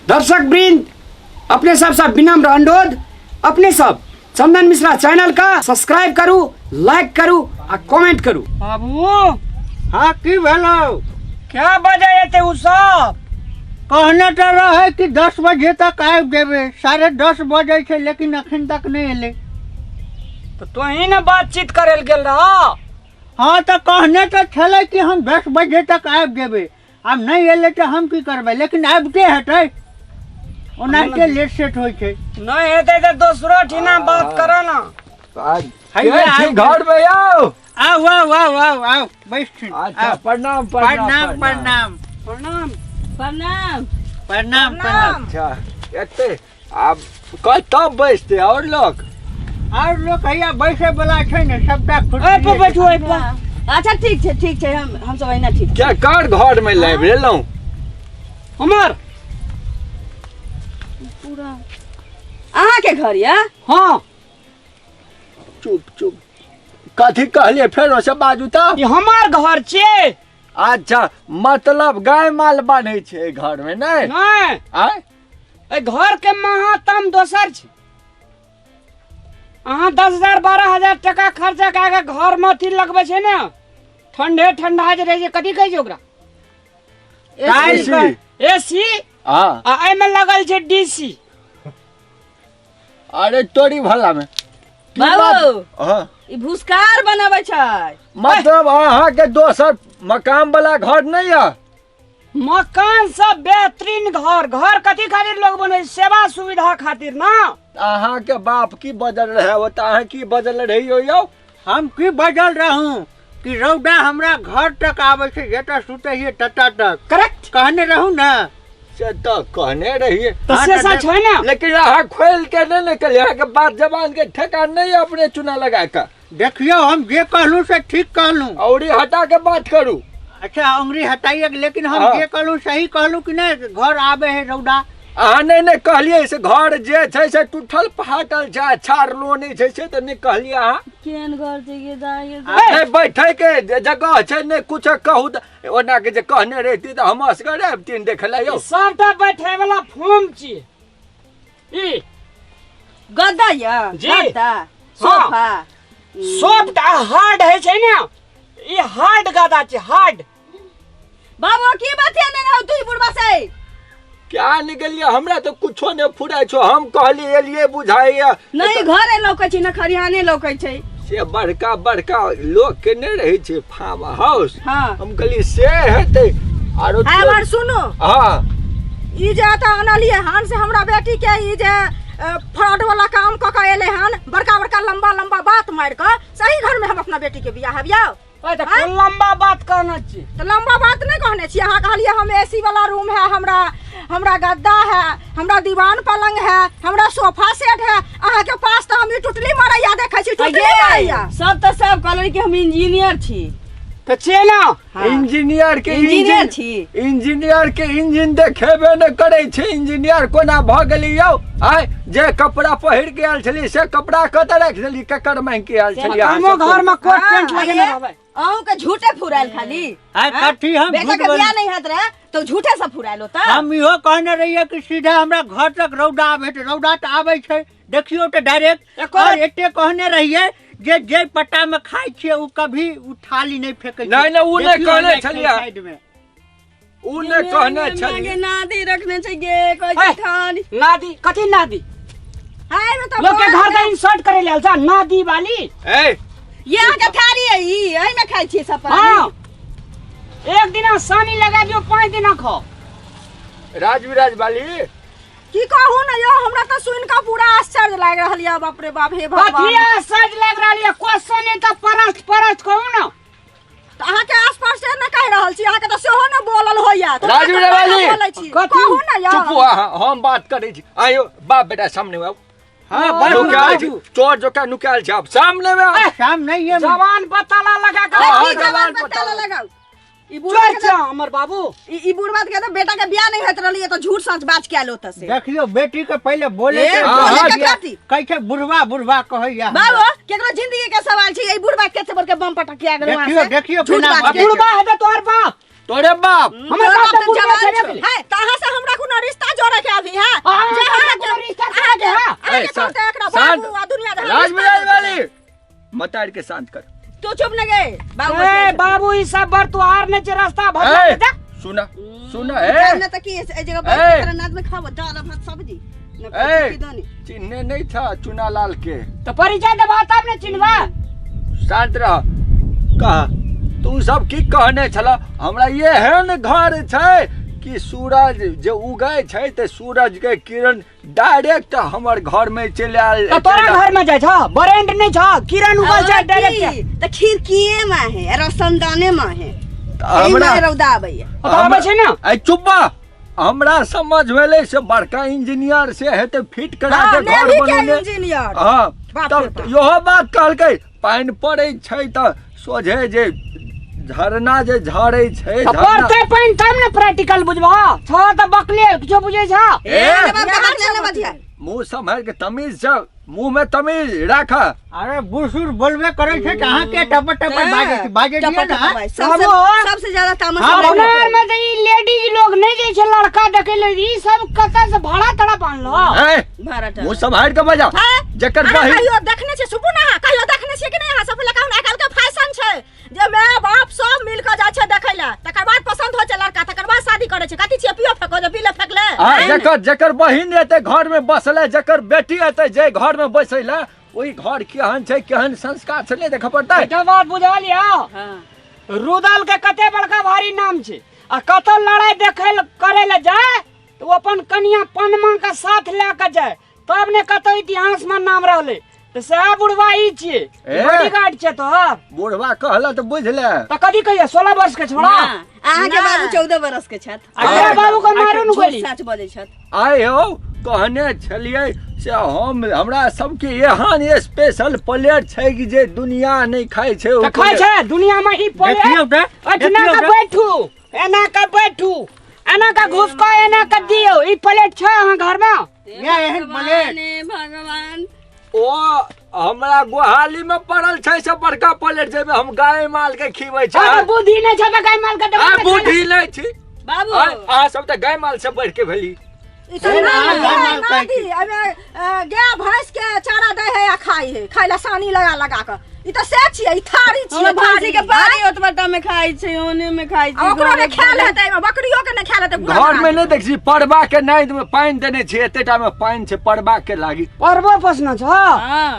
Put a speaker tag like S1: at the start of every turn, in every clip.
S1: दर्शक वृंद, अपने सब सब विनम्र अनुरोध, अपने सब चंदन मिश्रा चैनल का सब्सक्राइब करू, लाइक करू आ कमेंट करू। बाबू।
S2: हाँ, की भेलौ?
S1: क्या बजे एते उ सब?
S2: कहने तऽ रहै कि 10 बजे तक आबि जेबै, 10:30 बजै छै, लेकिन अखन तक नहि एलै।
S1: तऽ तोही ने बातचीत करे लए गेल रह।
S2: हाँ, तऽ कहने तऽ छलै कि हम 10 बजे तक आबि जेबै, आब नहि एलै तऽ हम की करबै, लेकिन आबिते हेतै, ओनाहिते लेट सेट होइ छै।
S1: नहि हेतै तऽ दोसरो ठिना बात करऽ ना।
S2: हैया,
S3: के छी घर में यौ?
S2: आउ आउ आउ आउ आउ, बैठथिन।
S3: अच्छा।
S2: आउ।
S3: प्रणाम।
S2: प्रणाम प्रणाम।
S1: प्रणाम।
S4: प्रणाम।
S2: प्रणाम प्रणाम।
S3: अच्छा, एते आब कतऽ बैसते और लोग?
S2: और लोग हैया बैसे वाला छै ने, सबटा
S1: एहि पर
S2: खुर्सी।
S1: बैठू, एहि पर।
S4: अच्छा, ठीक छै, ठीक छै, हम सब अहिना ठीक।
S3: क्या कार घर में लाबि लेलहुँ?
S1: हमर
S4: पूरा अहाँके घर यऽ?
S1: हाँ।
S3: चुप चुप, कथी कहलिए फेरो से बाजू तऽ?
S1: ई हमर घर छियै।
S3: अच्छा, मतलब गाय माल बान्है छै घर में? नहि?
S1: नहि।
S3: आय?
S1: एहि घर के महातम दोसर छै। अहाँ 10,000 12,000 टका खर्चा कए के घर में अथी लगबै छै ने, ठंडे ठंडा जे रहै छै, कथी कहै छै ओकरा?
S2: टाइल।
S1: एसी।
S3: हाँ।
S1: आ एहिमे लगल छै डीसी।
S3: अरे तोरी भला में की
S4: बाबू।
S3: बात? हाँ।
S4: ई भूसकार बनाबै छै।
S3: मतलब अहाँ के दोसर मकान वाला घर नहीं है?
S1: मकान सब बेहतरीन घर, घर कथी खातिर लोग बने? सेवा सुविधा खातिर ना।
S3: अहाँ के बाप की बदल रहे हो तऽ अहाँ की बदल रही हो यौ?
S2: हम की बजल रहूं कि रौदा हमरा घर तक आबै छै, जतऽ सुतै हियै ततऽ तक।
S1: करेक्ट।
S2: कहने रहूं ने?
S3: से तऽ कहने रहियै।
S1: तऽ
S2: हाँ,
S1: से
S2: तऽ
S1: सच है ना।
S3: लेकिन अहाँ खोलि के नहि ने कहलियै, अहाँके बात जबान के ठेकान नहीं है, अपने चुना लगा के।
S2: देखियौ, हम जे कहलहुँ से ठीक कहलहुँ।
S3: औरी हटा के बात करू।
S2: अच्छा, उंगली हटाइए, लेकिन हम
S3: हाँ।
S2: जे कहलहुँ सही कहलहुँ कि नहि? घर आबै है रौदा।
S3: अहाँ नहि ने कहलियै से घर जे छै से टूटल फाटल छै, छाड़लो नहि छै, से तऽ नहि कहलियै अहाँ।
S4: केहन घर छै ये दाइ ये?
S3: नहि बैठे के जगह छै, नहि कुछ। कहू तऽ ओना के जे कहने रहिती तऽ हम असगरे अबितियन देखै लए यौ।
S1: सबटा बैठे वाला फॉर्म छी ई।
S4: गद्दा यऽ?
S1: जी।
S4: गद्दा सोफा।
S1: सॉफ्ट आ हार्ड है छै ने, ई हार्ड गद्दा छै, हार्ड।
S4: बाबू, की बात है ने रहू तू ई बुढ़बा से?
S3: क्या निकलिए, हमरा तऽ कुछो नहि फुराइ छौ। हम कहलियै एलियै बुझाइया।
S4: नहीं घरे लौकै छै, न खरिहाने लौकै छै।
S3: से बड़का बड़का लोक के नहि रहै छै फार्म हाउस?
S4: हाँ।
S3: हम कहलियै से हेतै आरो।
S5: हमर सुनू।
S3: हाँ।
S5: ई जे एतऽ अनलियै हन से हमरा बेटी के ई जे फ्रॉड वाला काम कऽ के एलै हन, बड़का बड़का लंबा लंबा बात मारि कऽ, सही घर में हम अपना बेटी के बियाह हबियौ?
S1: ओए तऽ कोन लंबा बात कहने छी?
S5: तऽ लंबा बात नहि कहने छी। अहाँ कहलियै हम एसी वाला रूम है हमरा, हमरा गद्दा है, हमरा दीवान पलंग है, हमरा सोफा सेट है। अहाँ के पास तऽ हम ई टुटली मरैया देखै छी, टुटली मरैया।
S4: सब तऽ सब कहलनि कि हम इंजीनियर छी।
S1: तऽ छियै ना।
S4: हाँ।
S3: इंजीनियर के
S4: इंजीनियर
S3: इंजन
S4: छी।
S3: इंजीनियर के इंजन देखेबे ने करै छै, इंजीनियर कोना भऽ गेली यौ? आय जे कपड़ा पहिर के आयल छली से कपड़ा कतऽ राखि देली? ककर मांगि के आयल छली अहाँ
S1: हमो
S3: सब?
S1: घर में कोट
S4: हाँ,
S1: पेंट लगेने
S4: ये
S1: रहबै।
S4: अहूँ के झूठे फुरायल खाली।
S2: आय
S4: हाँ?
S2: कथी हम
S4: बेटा
S2: झूठ
S4: के
S2: बोल-
S4: बियाह नहीं होत रहे तो झूठे सब फुरायल होता।
S2: हम इहो कहने रहियै कि सीधा हमरा घर तक रौदा आबै छै, रौदा तऽ आबै छै, देखियौ तऽ डायरेक्ट। और एते कहने रहियै जे जे पट्टा में खाइ छियै ओ कभी ओ थाली नहि फेकै छै।
S3: नहि, नहि, उ नहि
S2: देखियौ
S3: कहने
S2: हमरा
S3: छलियै।
S2: साइड में।
S3: उ नहि कहने छलियै।
S4: नादी रखने छै गे, कहै छै
S1: ए,
S4: थाली।
S1: नादी कथी नादी?
S5: हाय में तऽ
S1: लोग के
S5: बोल
S1: घर का इंसर्ट करे लेल जा नादी वाली।
S3: ए
S4: ये अहाँ के थाली है ई, एहि में खाइ छियै सब?
S1: हाँ, एक दिन सानी लगा दियो, 5 दिन खाओ।
S3: राजविराज वाली।
S5: की कहू ने यौ, हमरा तऽ सुनि कऽ पूरा आश्चर्य लागि रहल यऽ। बाप रे बाप, हे
S1: कथी
S5: भगवान।
S1: आश्चर्य लागि रहल यऽ? क्वेश्चन है तऽ परस्ट परस्ट कहू ने।
S5: तऽ अहाँके आसपास से ने कहि रहल छी, अहाँके तऽ सेहो ने बोलल होइया तऽ
S3: राजू
S5: अहाँ तऽ
S3: रवाली।
S5: बोलै छी।
S1: कथी?
S5: कहू ने यौ।
S3: चुप अहाँ, हम बात करै छी। आयो बाप बेटा सामने आउ।
S2: हाँ, बस
S3: नुकायल छी, चोर जकाँ नुकायल छी, आब सामने मे आउ।
S2: शाम नहीं है।
S1: जवान बताला लगा के
S3: हाँ,
S4: की
S3: जवान
S4: जवान
S3: बताला।
S4: बताला लगाउ? ई बुढ़वा
S1: चोर
S4: के
S1: छै हमर बाबू।
S4: ई बुढ़वा के तऽ बेटा के बियाह नहीं होइत रहलियै तऽ झूठ सच बाज के आयल ओतऽ से।
S2: देखियौ, बेटी के पहिले बोले
S4: ए,
S2: के
S4: बोले
S3: हाँ,
S4: के कथी?
S2: कहै छै बुढ़वा बुढ़वा कहैया।
S4: बाबू, केकरो जिंदगी के सवाल छै? ई बुढ़वा के बड़ के बम पटकिया गेल वहाँ
S2: देखियौ,
S4: से।
S2: देखियौ
S4: झूठ
S2: केना
S4: बाज के।
S1: बुढ़वा हेतै तोहर बाप।
S3: तोरे बाप।
S1: हमर बाप तऽ बुढ़िया छेबे केलै।
S5: है त अहाँ से हमरा कोनो रिश्ता जोड़े के अभी है?
S1: हाँ,
S5: जे
S1: हमरा
S5: अहाँ
S1: कोनो
S5: के
S1: रिश्ता
S5: अहाँ के
S1: जोड़े के है।
S5: अहाँ के कहते एकरा बाबू आ दुनिया जहान
S3: राज
S5: रिश्ता
S3: बिराज
S5: जोड़े।
S3: वाली मतार के शांत कर।
S4: तू चुप न गए बाबू।
S1: ए बाबू, ई सब बर तुहार ने छै रास्ता भटक
S3: ए,
S1: जा।
S3: सुना सुना ए
S4: न त की ए जगह
S3: ए।
S4: पर तोरा नाद में खाबो दाल भात सब्जी न
S3: ए।
S4: की दानी।
S3: चिन्हने नहीं था चुना लाल के।
S1: तो परिचय दबा तब ने चिन्हबा।
S3: शांत रह। कह तू सब की कहने छला हमरा एहन घर छै कि सूरज जे उगै छै तऽ सूरज के किरण डायरेक्ट हमर घर में चलि आयल।
S1: तो तोरा घर में जाइ छ, बरेंड नहीं छ, किरण उगल छै डायरेक्ट।
S4: त खिड़कीए में है, रोशनदाने में है,
S3: तऽ हमरा
S4: हमरा रौदा आबैया।
S1: तो आबै छै ने।
S3: ऐ चुप्पा, हमरा समझ भेलै से बड़का इंजीनियर से हेतै फिट करा
S5: हाँ,
S3: के घर
S5: नेवी के
S3: बनौने।
S5: इंजीनियर।
S3: हाँ,
S5: बाप रे
S3: तब
S5: बाप।
S3: इहो बात कहलकै पानि पड़ै छै तऽ सोझे जे झरना जे झरै छै
S1: तो
S3: झरना।
S1: पड़ते पानि तब ने प्रैक्टिकल बुझबा छ, तऽ बकले किछो बुझै छ।
S3: ए,
S4: ए बाप के बात न बजिया।
S3: मुँह सम्हारि के तमीज से मुँह में तमीज राख।
S2: अरे बुसुर बोलबे करै छै तऽ अहाँ के टपर टपर बाजै छी, बाजै दियौ ने।
S4: सबसे
S1: बाबू।
S4: सबसे ज्यादा तामस
S2: हाँ,
S4: हमरा
S1: अपना आर में तऽ ई लेडीज लोग नहीं जाइ छै लड़का देखे ले, ई सब कतऽ से भाड़ा तड़ा बान्हलो?
S3: ए,
S4: भाड़ा
S3: मुँह सम्हारि के बजा।
S5: हैं?
S3: जकर
S5: अहाँ
S3: बहिन
S5: कहियो देखने छियै सुपू ना? कहियो देखने छियै कि नहि? अहाँ सब लड़का आइ काल्हि के फैशन छै जे माय बाप सब मिल के जाइ छै देखै लए, तकर बाद पसंद होइ छै लड़का, तकर बाद शादी करै छै। कथी छियै पियो फेको जे पीले फेकले?
S3: आ जकर जकर बहिन एतै घर में बसले, जकर बेटी एतै जे घर में बैसैले, ओहि घर केहन छै केहन संस्कार छै नहि देखऽ पड़तै?
S1: एकटा बात बुझल या? रुदल के कते बड़का भारी नाम छै आ कतौ लड़ाई देखै करे ले जाय तऽ ओ अपन कनिया पनमा के साथ लए के जाय तब ने कतौ इतिहास में नाम रहलै। तऽ सएह बुढ़वा ई छियै,
S3: ए।
S1: बॉडीगार्ड छै तोहर।
S3: बुढ़वा कहला तऽ बुझले।
S1: तऽ कथी कहिया 16 वर्ष के छोड़ा?
S4: अहाँ के बाबू 14 बरस के छथि।
S1: आ बाबू के मारू न गोली।
S4: सच बजै छथि।
S3: आइ हौ कहने छलियै से हम हमरा सबके एहन स्पेशल प्लेट छै कि जे दुनिया नहि खाइ छै ओ
S1: तऽ खाइ
S3: प्लेट।
S1: छै दुनिया में ई प्लेट।
S2: देखियौ तऽ,
S1: एतना
S2: देखियौ
S1: के
S2: तऽ।
S1: बैठू, एना के बैठू, एना के घुस के एना के दियौ, ई प्लेट छै अहाँ घर में?
S2: या एहन प्लेट।
S4: भगवान
S3: ओ हमरा गोहाली में पड़ल छै से बड़का प्लेट जाहिमे हम गाय माल के खिबै छै।
S1: अरे बुद्धि नहि छै तऽ गाय माल के देबै
S3: आ
S1: ने।
S3: बुद्धि नहि छी
S4: बाबू।
S3: अहाँ सब तऽ गाय माल से बढ़ि के भेली।
S5: ई तऽ
S2: ए,
S5: ना
S2: ना, गाय माल
S5: ना
S2: खाइ
S5: दी, एहिमे, गाय भैंस के चारा दै है आ खाइ है, खाइ ला सानी लगा लगा के। ई तऽ से छियै, ई थारी छियै,
S4: हमर भैंसी के
S5: थारी।
S4: पारी ओतबा टा में खाइ छै, ओने में खाइ छै।
S5: आ ओकरो ने खायल हेतै, एहिमे बकरियो के ने खायल हेतै, पूरा
S3: घर में
S5: बना
S3: नहि देख छी परबा के नाइद में पानि देने छी, एते टा में पानि छै परबा के लागी।
S1: परबो पोसना छ?
S4: हां।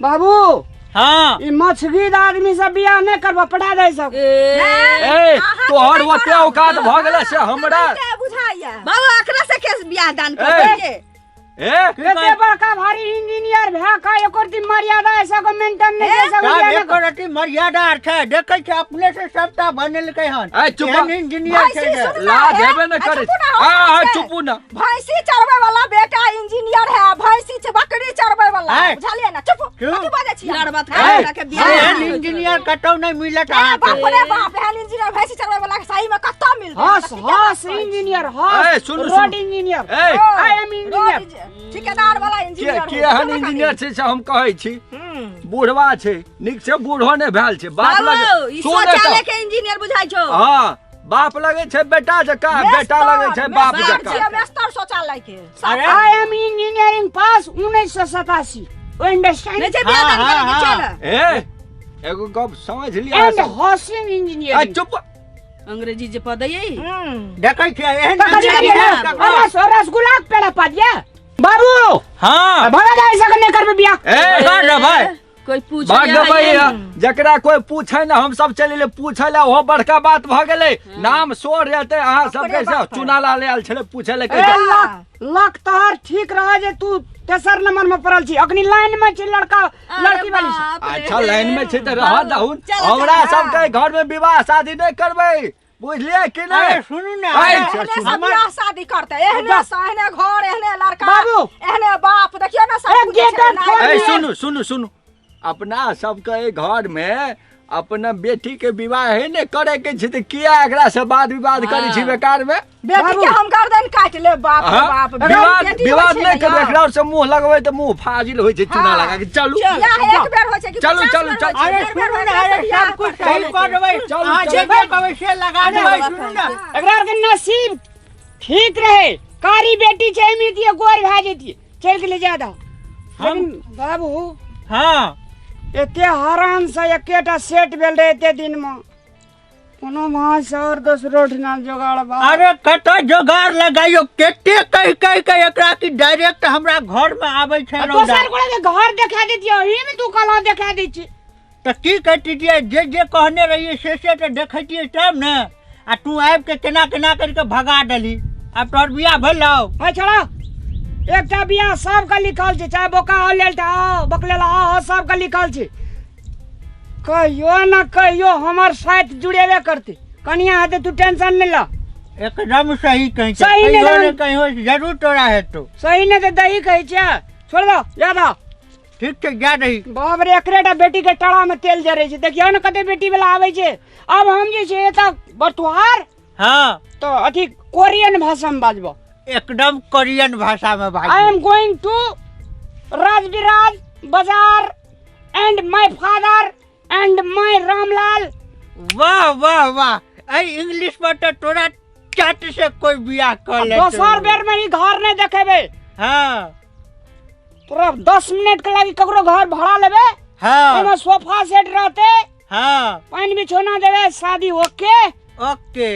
S1: बाबू।
S2: हाँ।
S1: ई मछगीद आदमी सब बियाह नहि करबा, पटा दे सब।
S4: ए,
S3: ए,
S5: अहाँ
S3: तोहर
S5: के नहि
S3: ओते
S5: करब।
S3: औकात भऽ गेलै से हमरा
S5: के बुझाइया।
S4: बाबू एकरा से के बियाह दान
S3: ए।
S4: करबै के?
S3: ए,
S1: कते बड़का भारी इंजीनियर भए के एकर दी मर्यादा ऐसा को मेंटेन नहीं कर
S2: साहब,
S1: सकैया ने।
S2: एकर अथी मर्यादा आर छै, देखै छै अपने से सबटा बनेलकै हन।
S3: ए, चुप।
S2: एहन इंजीनियर छै
S5: भैंसी
S2: जे।
S5: सुनू ना,
S3: लाज
S5: ए,
S3: हेबे ने
S5: आ,
S3: करै
S5: चुपू
S3: छै।
S5: ना, हम
S3: आ, आ,
S5: कहै छै।
S3: चुपू ना।
S5: भैंसी चरबै वाला बेटा इंजीनियर है, भैंसी छै बकरी चरबै वाला,
S2: ए।
S5: बुझलियै ना? चुप,
S2: क्यों?
S5: कथी बाजै छियै?
S4: लड़ बात
S3: ए,
S4: करा के बियाह
S2: एहन
S4: दान
S2: इंजीनियर कतौ नहि मिलत
S5: ए,
S2: अहाँके।
S5: बाप रे बाप, एहन इंजीनियर भैंसी चरबै वाला के सही में कतौ मिलतै?
S1: हस
S5: कथी के
S1: हस
S5: बात कहै छी?
S1: इंजीनियर, हस
S3: ए, सुनू,
S1: रोड
S3: सुनू।
S1: Engineer.
S3: A,
S1: I am engineer.
S5: Road ठेकेदार वाला इंजीनियर
S3: के
S5: हो,
S3: एहन
S5: चलो
S3: इंजीनियर छै से हम कहै छी बुढ़वा छै, नीक से बूढ़ो नहि भेल छै, बाप
S4: बाबू
S3: लगे
S4: ई
S3: सुन एतऽ।
S4: शौचालय के इंजीनियर बुझाइ छौ।
S3: हाँ, बाप लगे छै बेटा जकाँ, बेटा लगे छै बाप
S5: मेस्तर
S3: जकाँ।
S5: छियै, मेस्तर शौचालय के।
S2: अरे,
S1: I am engineering pass 1987। Understand?
S4: नहि छै बियाह दान
S2: हाँ,
S4: करे के,
S2: हाँ,
S4: चल।
S3: ए, एगो गप समझ लिया
S1: एंड हाउसिंग
S3: आ
S1: इंजीनियरिंग।
S3: चुप।
S4: अंग्रेजी जे पढ़ैयै।
S2: देखै छियै एहन
S1: तो कथी
S2: इंजीनियर
S1: करियै?
S2: ककरो।
S1: रस रसगुल्ला के पेड़ा पा दिया बाबू।
S2: हाँ।
S1: भगा जाय सके नहीं करबे बियाह।
S3: ए,
S2: भाग ना भाई।
S4: कोई पूछ
S3: भाग देबै जकरा कोई पूछे ना, हम सब चलि एलियै पूछे ला, ओहो बड़का बात भऽ गेलै। नाम शोर जेतै अहाँ सबके से चुना लाल आयल छलै पूछे ला।
S1: ए, लक लक तोहर ठीक रह जे तू तेसर नंबर में पड़ल छी, अखनी लाइन में छी लड़का लड़की वाली सब।
S3: अच्छा लाइन में छै तऽ रह दहुन।
S4: चल,
S3: हमरा
S4: चल,
S3: सबके घर में विवाह शादी नहि करबै, बुझलियै कि
S2: अरे
S3: नहि?
S2: सुनू ना,
S3: आइ,
S5: एहने
S3: सुनू।
S5: सब बियाह शादी करतै, एहने से एहने घर, एहने लड़का,
S1: बाबू।
S5: एहने बाप, देखियौ ना सब
S1: अरे
S5: पूछै छै
S1: गेट
S5: ना।
S1: खोल।
S3: ए, सुनू सुनू सुनू, अपना सबके एहि घर में अपना बेटी के विवाह है ने करे के छै त किया एकरा से वाद विवाद करै छी बेकार में?
S5: बेटी के हम गर्दन काटि लेब, बाप रे बाप।
S3: विवाद
S5: बेटी होइ
S3: विवाद
S5: छै
S3: नहि
S5: ने
S3: करबै,
S5: यौ।
S3: एकरा से मुंह लगबै त मुंह फाजिल होइ छै चूना लगा के। चलू
S5: बियाह एक बेर होइ छै कि
S3: चलू,
S5: 50
S3: चलू,
S5: बेर
S3: चलू।
S5: होइ छै?
S2: अरे
S5: बेर बेर
S2: सुनू
S5: होइ
S2: ने,
S5: छै,
S2: अरे
S5: बियाह
S2: सब कुछ
S5: करतै।
S2: सही कऽ देबै।
S3: चलू,
S2: अहाँ जे
S3: चलू।
S2: जे कहबै से लगा देबै। सुनू ने,
S1: एकरा आरके नसीब ठीक रहे, कारी बेटी छै, एमितिये गोर भए जैतियै। चलि गेलै ज्यादा
S2: हम
S1: बाबू।
S2: हाँ,
S1: एते हरान से एकेटा सेट भेल रहे एते दिन में, कोनो मास और दोसरो ठिना जोगाड़ बा।
S2: अरे कतऽ जोगाड़ लगाइयो, कते कहि कहि के एकरा कि डायरेक्ट हमरा घर में आबै छै रौदा।
S1: दोसर गोड़ा के घर देखा देतियै, ओही में तू कला देखा दै छी।
S2: तऽ की कहतियै, जे जे कहने रहियै से से तऽ देखैतियै तब ने, आ तू आबि के केना केना करि के भगा देली। आब तोहर बियाह भेलौ?
S1: है छोड़ा, एकटा बियाह सबके लिखल छै, चाहे बोका हो लेल आओ बकलेला हो, सबके लिखल छै। कहियो न कहियो हमर साथ जुड़ेबे करते। कनिया हेतै, तू टेंशन नहि ल।
S2: एकदम सही कहै छै।
S1: सही ने
S2: कहियो ने
S1: जान।
S2: कहियो जरूर तोरा हेतौ।
S1: सही ने तऽ दही कहै छियै। छोड़ दो, याद आ।
S2: ठीक छै, जा रही।
S1: बाप रे, एकरेटा बेटी के टड़ा में तेल जरै छै। देखियौ ने कते बेटी वाला आबै छै। आब हम जे छै एतऽ बरतुहार।
S2: हाँ,
S1: तो अथी कोरियन भाषा में बाजबो।
S2: एकदम कोरियन भाषा में बाजबो।
S1: I am going to Rajbiraj बाजार and my father and my Ramlal.
S2: वाह वाह वाह, एहि इंग्लिश में तऽ तोरा चट से कोई बियाह कऽ लेतौ।
S1: दोसर बेर में ई घर नहीं देखेबे।
S2: हाँ,
S1: तोरा 10 मिनट के लागी ककरो घर भाड़ा लेबे।
S2: हाँ,
S1: ओहिमे सोफा सेट रहते।
S2: हाँ,
S1: पानि बिछौना देबे, शादी ओके
S2: ओके।